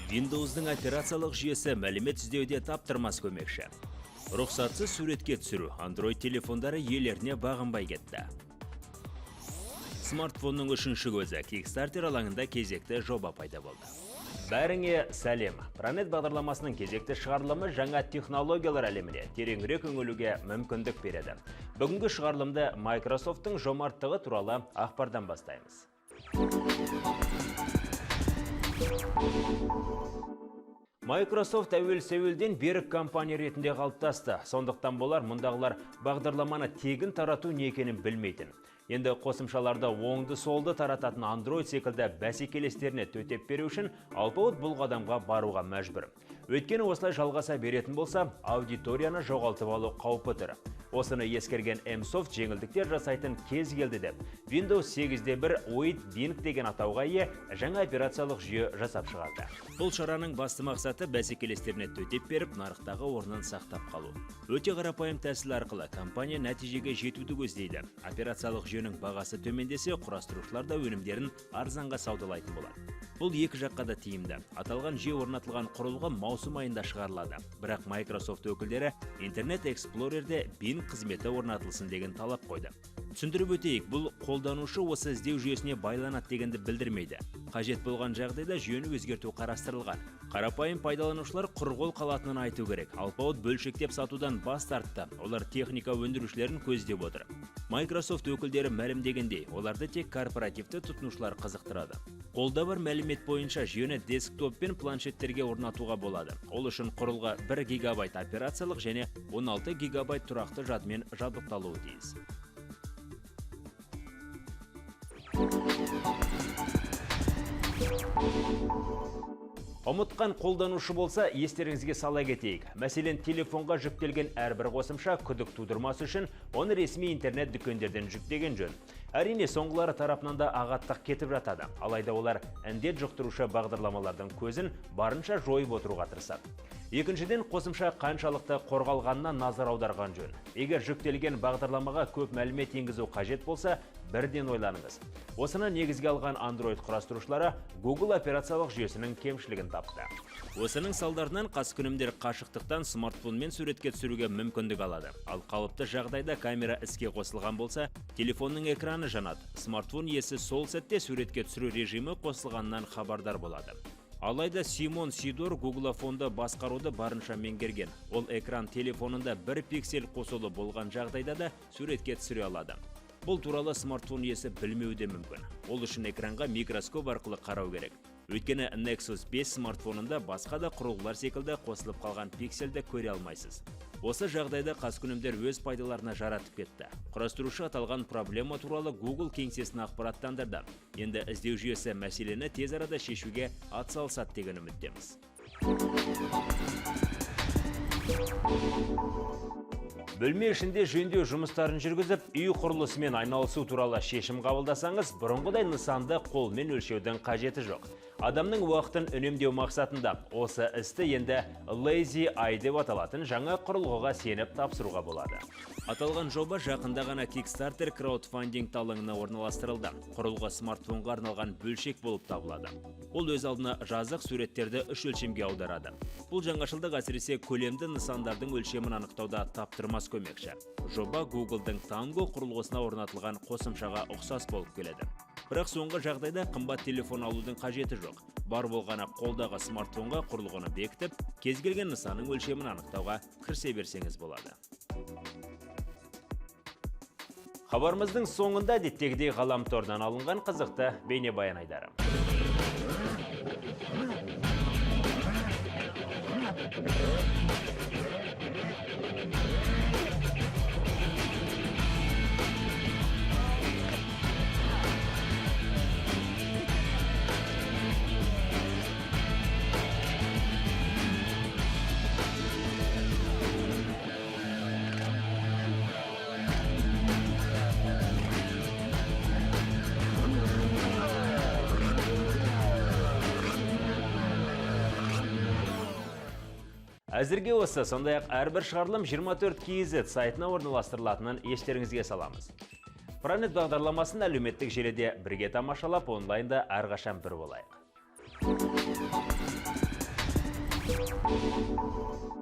Windows'дың операциялық жүйесі мәлімет іздеуде таптырмас көмекші. Рұқсатсыз суретке түсіру Android телефондары иелеріне бағынбай кетті. Смартфонның үшінші көзі Kickstarter алаңында кезекті жоба пайда болды. Бәріңе сәлем. Пронет бағдарламасының кезекті шығарылымы жаңа технологиялар әлеміне тереңірек үңілуге мүмкіндік береді. Бүгінгі шығарылымды Microsoft'тың жомарттығы туралы ақпардан бастаймыз. Microsoft әуел-сәуелден берік компания ретінде қалыптасты. Сондықтан болар мұндағылар бағдарламаны тегін тарату не екенін білмейтін. Енді қосымшаларды оңды-солды тарататын Android секілді бәсекелестеріне төтеп беру үшін алпауыт бұл қадамға баруға мәжбүр. Өйткені осылай жалғаса беретін болса, аудиторияны жоғалтып алу қаупі тұр. Осыны ескерген Msoft жеңілдіктер жасайтын кез келді деп Windows 8.1 Oid Bing деген атауға ие жаңа операциялық жүйе жасап шығарды. Бұл шараның басты мақсаты бәсекелестеріне төтеп беріп, нарықтағы орнын сақтап қалу. Өте қарапайым тәсіл арқылы компания нәтижеге жетуді көздейді. Операциялық жүйенің бағасы төмендесе, құрастырушылар да өнімдерін арзанға саудалайтын болады. Бұл екі жаққа да тиімді. Аталған жүйе орнатылған құрылғы маусым айында шығарылады. Бірақ Microsoft өкілдері Internet Explorer'де Bing қызметі орнатылсын деген талап қойды. Түсіндіріп өтейік, бұл қолданушы осы іздеу жүйесіне байланады дегенді білдірмейді. Қажет болған жағдайда жүйені өзгерту қарастырылған. Қарапайым пайдаланушылар құр қол қалатынын айту керек. Алпауыт бөлшектеп сатудан бас тартты. Олар техника өндірушілерін көздеп отыр. Microsoft өкілдері мәлімдегендей, оларды тек корпоративті тұтынушылар қызықтырады. Қолда бар мәлімет бойынша жүйені десктоп пен планшеттерге орнатуға болады. Ол үшін құрылғы 1 гигабайт операциялық және 16 гигабайт тұрақты жадымен жабдықталуы тиіс. Ұмытқан қолданушы болса, естеріңізге сала кетейік. Мәселен, телефонға жүктелген әрбір қосымша күдік тудырмас үшін оны ресми интернет дүкендерден жүктеген жөн. Әрине, соңғылары тарапынан да ағаттық кетіп жатады. Алайда олар індет жұқтырушы бағдарламалардың көзін барынша жойып отыруға тырысады. Екіншіден, қосымша қаншалықты қорғалғанына назар аударған жөн. Егер жүктелген бағдарламаға көп мәлімет енгізу қажет болса, бірден ойланыңыз. Осыны негізге алған Android құрастырушылары Google операциялық жүйесінің кемшілігін тапты. Осының салдарынан қаскүнемдер қашықтықтан смартфонмен суретке түсіруге мүмкіндік алады. Ал қалыпты жағдайда камера іске қосылған болса, телефонның экраны жанады. Смартфон иесі сол сәтте суретке түсіру режимі қосылғаннан хабардар болады. Алайда Симон Сидор Google фонды басқаруды барынша меңгерген. Ол экран телефонында бір пиксель қосулы болған жағдайда да суретке түсіре алады. Бұл туралы смартфон иесі білмеуі де мүмкін. Ол үшін экранға микроскоп арқылы қарау керек. Өйткені Nexus 5 смартфонында басқа да құрылғылар секілді қосылып қалған пиксельді көре алмайсыз. Осы жағдайда қаскүнемдер өз пайдаларына жаратып кетті. Құрастырушы аталған проблема туралы Google кеңсесін ақпараттандырды. Енді іздеу жүйесі мәселені тез арада шешуге атсалысады деген үміттеміз. Бөлме ішінде жөндеу жұмыстарын жүргізіп, үй құрылысымен айналысу туралы шешім қабылдасаңыз, бұрынғыдай нысанды қолмен өлшеудің қажеті жоқ. Адамның уақытын үнемдеу мақсатында осы істі енді Lazy Eye деп аталатын жаңа құрылғыға сеніп тапсыруға болады. Аталған жоба жақында ғана Kickstarter краудфандинг алаңына орналастырылды. Құрылғы смартфонға арналған бөлшек болып табылады. Ол өз алдына жазық суреттерді үш өлшемге аударады. Бұл жаңашылдық әсіресе көлемді нысандардың өлшемін анықтауда таптырмас көмекші. Жоба Google'дың Tango құрылғысына орнатылған қосымшаға ұқсас болып келеді. Бірақ соңғы жағдайда қымбат телефон алудың қажеті жоқ. Бар болғаны қолдағы смартфонға құрылғыны бекітіп, кез келген нысанның өлшемін анықтауға кірісе берсеңіз болады. Хабарымыздың соңында әдеттегідей ғаламтордан алынған қызықты бейнебаян айдары. Әзірге осы, сондай-ақ әрбір шығарылым 24 KZ сайтына орналастырылатынын естеріңізге саламыз. Пронет бағдарламасын әлеуметтік желіде бірге тамашалап, онлайнда әрқашан бір болайық. Thank you.